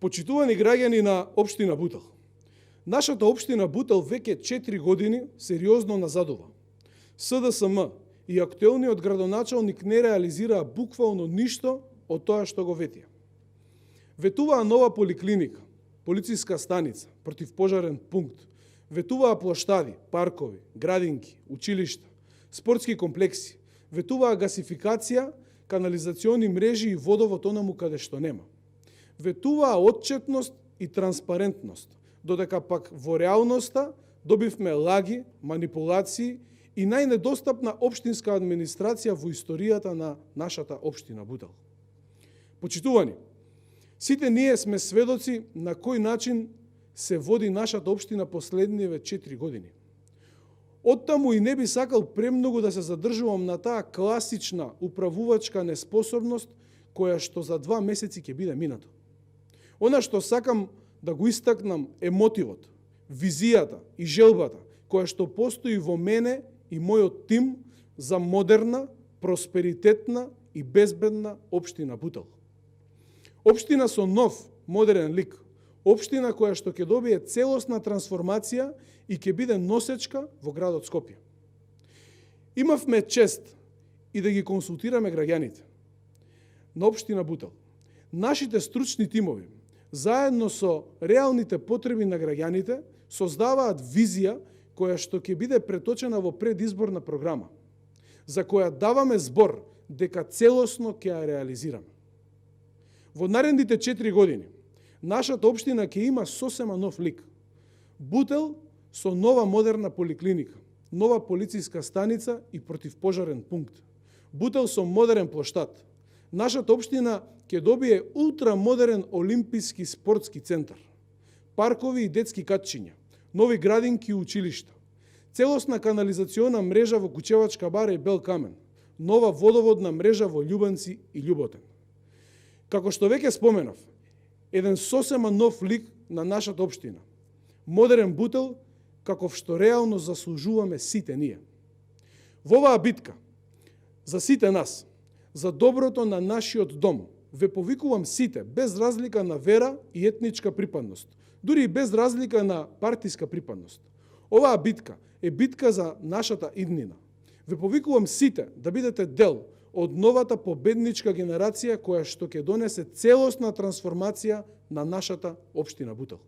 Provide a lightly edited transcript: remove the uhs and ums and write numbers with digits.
Почитувани граѓани на општина Бутел, нашата општина Бутел веќе 4 години сериозно назадува. СДСМ и актуелниот градоначалник не реализираа буквално ништо од тоа што го ветија. Ветуваа нова поликлиника, полициска станица, противпожарен пункт, ветуваа плоштади, паркови, градинки, училишта, спортски комплекси, ветуваа гасификација, канализациони мрежи и водовод онаму каде што нема. Ветуваа отчетност и транспарентност, додека пак во реалноста добивме лаги, манипулации и најнедостапна општинска администрација во историјата на нашата општина Бутел. Почитувани, сите ние сме сведоци на кој начин се води нашата општина последниве 4 години. Оттаму и не би сакал премногу да се задржувам на таа класична управувачка неспособност која што за 2 месеци ќе биде минато. Она што сакам да го истакнам е мотивот, визијата и желбата која што постои во мене и мојот тим за модерна, просперитетна и безбедна општина Бутел. Општина со нов, модерен лик, општина која што ќе добие целосна трансформација и ќе биде носечка во градот Скопје. Имавме чест и да ги консултираме граѓаните на општина Бутел. Нашите стручни тимови, заедно со реалните потреби на граѓаните, создаваат визија која што ќе биде преточена во предизборна програма, за која даваме збор дека целосно ќе ја реализираме. Во наредните 4 години, нашата општина ќе има сосема нов лик. Бутел со нова модерна поликлиника, нова полициска станица и противпожарен пункт. Бутел со модерен плоштад. Нашата општина ќе добие ултрамодерен олимписки спортски центар, паркови и детски катчиња, нови градинки и училишта, целосна канализациона мрежа во Кучевачка бара и Бел Камен, нова водоводна мрежа во Љубенци и Љуботен. Како што веќе споменав, еден сосема нов лик на нашата општина, модерен Бутел, каков што реално заслужуваме сите ние. Во оваа битка, за сите нас, за доброто на нашиот дом, ве повикувам сите, без разлика на вера и етничка припадност, дури и без разлика на партиска припадност. Оваа битка е битка за нашата иднина. Ве повикувам сите да бидете дел од новата победничка генерација која што ќе донесе целосна трансформација на нашата општина Бутел.